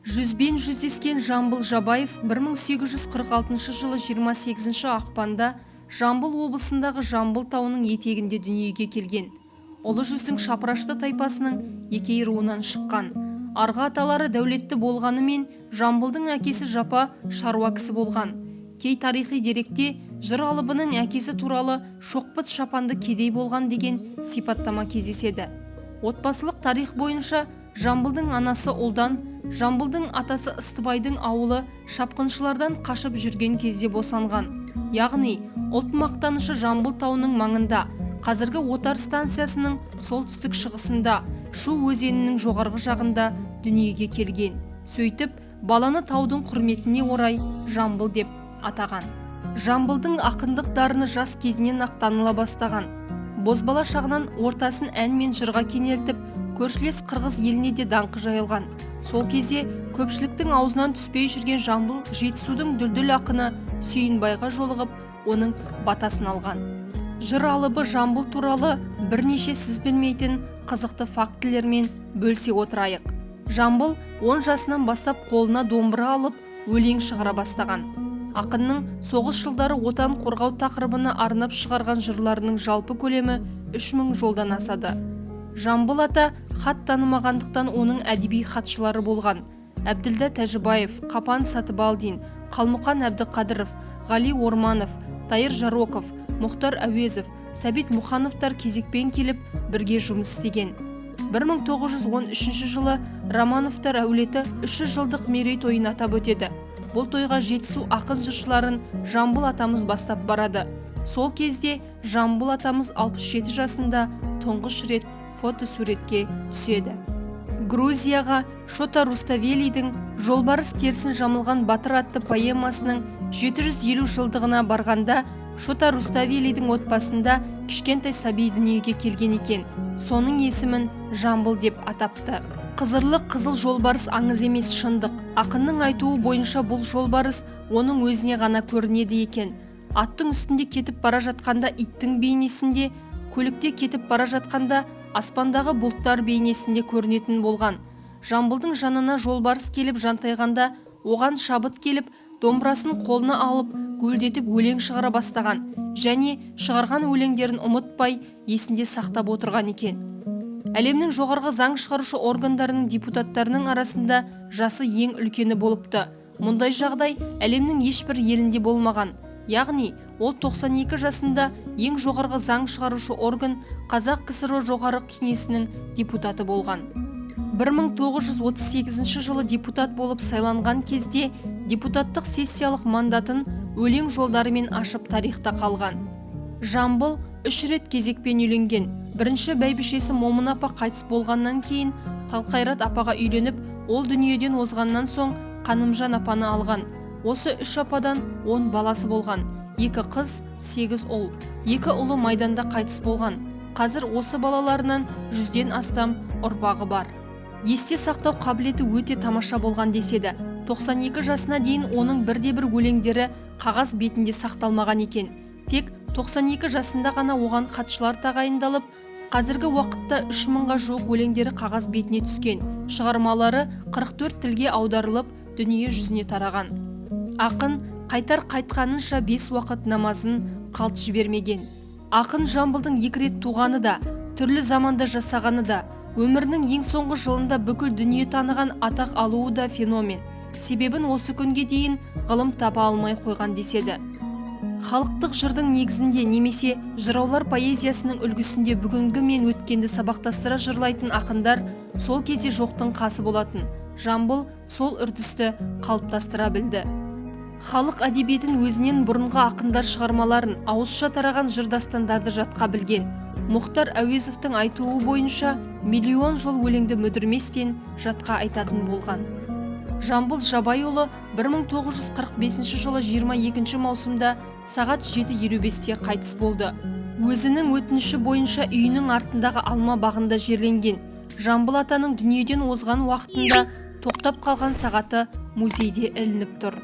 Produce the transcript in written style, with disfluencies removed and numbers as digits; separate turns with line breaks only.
Жүзбен жүздескен Жамбыл Жабаев 1846 жылы 28 ақпанда Жамбыл облысындағы Жамбыл тауының етегінде дүниеге келген. Ұлы жүздің шапырашты тайпасының Екей руынан шыққан. Арғы аталары дәулетті болғанымен, Жамбылдың әкесі Жапа шаруа кісі болған. Кей тарихи деректе жыр алыбының әкесі туралы шоқпыт шапанды кедей болған деген сипаттама кездеседі. Отбасылық тарих бойынша Жамбылдың анасы Ұлдан Жамбылдың атасы Ыстыбайдың ауылы шапқыншылардан қашып жүрген кезде босанған. Яғни ұлт мақтанышы Жамбыл тауының маңында, қазіргі Отар станциясының солтүстік шығысында, Шу өзенінің жоғарғы жағында дүниеге келген. Сөйтіп, баланы таудың құрметіне орай Жамбыл деп атаған. Жамбылдың ақындық дарыны жас кезінен ақ таныла бастаған. Бозбала шағынан ортасын ән мен жырға кенелтіп, көршілес қырғыз еліне де даңқы жайылған. Сол кезде көпшіліктің аузынан түспей жүрген Жамбыл Жетісудың дүлдүл ақыны Сүйінбайға жолығып, оның батасын алған. Жыр алыбы Жамбыл туралы бірнеше сіз білмейтін қызықты фактілермен бөлісе отырайық. Жамбыл 10 жасынан бастап қолына домбыра алып, өлең шығара бастаған. Ақынның соғыс жылдары отан қорғау тақырыбына арнап шығарған жырларының жалпы көлемі 3000 жолдан асады. Жамбыл ата хат танымағандықтан, оның әдеби хатшылары болған Әбділда Тәжібаев, Қапан Сатыбалдин, Қалмұқан Әбдіқадыров, Ғали Орманов, Тайыр Жароков, Мұхтар Әуезов, Сәбит Мұхановтар кезекпен келіп, бірге жұмыс істеген. 1913 жылы Романовтар әулеті 300 жылдық мерейтойын атап өтеді. Бұл тойға Жетісу ақын жыршыларын Жамбыл атамыз бастап барады. Сол кезде Жамбыл атамыз 67 жасында тұңғыш рет фотосуретке түседі. Грузияға Шота Руставелидің «Жолбарыс терісін жамылған батыр» атты поэмасының 750 жылдығына барғанда, Шота Руставелидің отбасында кішкентай сәби дүниеге келген екен. Соның есімін Жамбыл деп атапты. Қызырлы қызыл жолбарыс аңыз емес, шындық. Ақынның айтуы бойынша, бұл жолбарыс оның өзіне ғана көрінеді екен. Аттың үстінде кетіп бара жатқанда иттің бейнесінде, көлікте кетіп бара жатқанда аспандағы бұлттар бейнесінде көрінетін болған. Жамбылдың жанына жолбарыс келіп жантайғанда, оған шабыт келіп, домбырасын қолына алып, гуілдетіп өлең шығара бастаған және шығарған өлеңдерін ұмытпай, есінде сақтап отырған екен. Әлемнің жоғарғы заң шығарушы органдарының депутаттарының арасында жасы ең үлкені болыпты. Мұндай жағдай әлемнің ешбір елінде болмаған. Яғни ол 92 жасында ең жоғарғы заң шығарушы орган, Қазақ КСРО Жоғары Кеңесінің депутаты болған. 1938 жылы депутат болып сайланған кезде депутаттық сессиялық мандатын өлең жолдарымен ашып, тарихта қалған. Жамбыл үш рет кезекпен үйленген. Бірінші бәйбішесі Момын апа қайтыс болғаннан кейін Талқайрат апаға үйленіп, ол дүниеден озғаннан соң Қанымжан апаны алған. Осы үш ападан 10 баласы болған: екі қыз, сегіз ұл. Екі ұлы майданда қайтыс болған. Қазір осы балаларынан 100-ден астам ұрпағы бар. Есте сақтау қабілеті өте тамаша болған деседі. 92 жасына дейін оның бірде бір өлеңдері қағаз бетінде сақталмаған екен. Тек 92 жасында ғана оған хатшылар тағайындалып, қазіргі уақытта 3000-ға жуық өлеңдері қағаз бетіне түскен. Шығармалары 44 тілге аударылып, дүние жүзіне тараған. Ақын қайтар қайтқанынша бес уақыт намазын қалт жібермеген. Ақын Жамбылдың екі рет туғаны да, түрлі заманда жасағаны да, өмірінің ең соңғы жылында бүкіл дүние таныған атақ алуы да феномен. Себебін осы күнге дейін ғылым таба алмай қойған деседі. Халықтық жырдың негізінде немесе жыраулар поэзиясының үлгісінде бүгінгі мен өткенді сабақтастыра жырлайтын ақындар сол кезде жоқтың қасы болатын. Жамбыл сол үрдісті қалыптастыра білді. Халық әдебиетін, өзінен бұрынғы ақындар шығармаларын, ауызша тараған жыр, дастандарды жатқа білген. Мұхтар Әуезовтің айтуы бойынша, миллион жол өлеңді мүдірместен жатқа айтатын болған. Жамбыл Жабайұлы 1945 жылы 22 маусымда сағат 7:55-те қайтыс болды. Өзінің өтініші бойынша үйінің артындағы алма бағында жерленген. Жамбыл атаның дүниеден озған уақытында тоқтап қалған сағаты музейде ілініп тұр.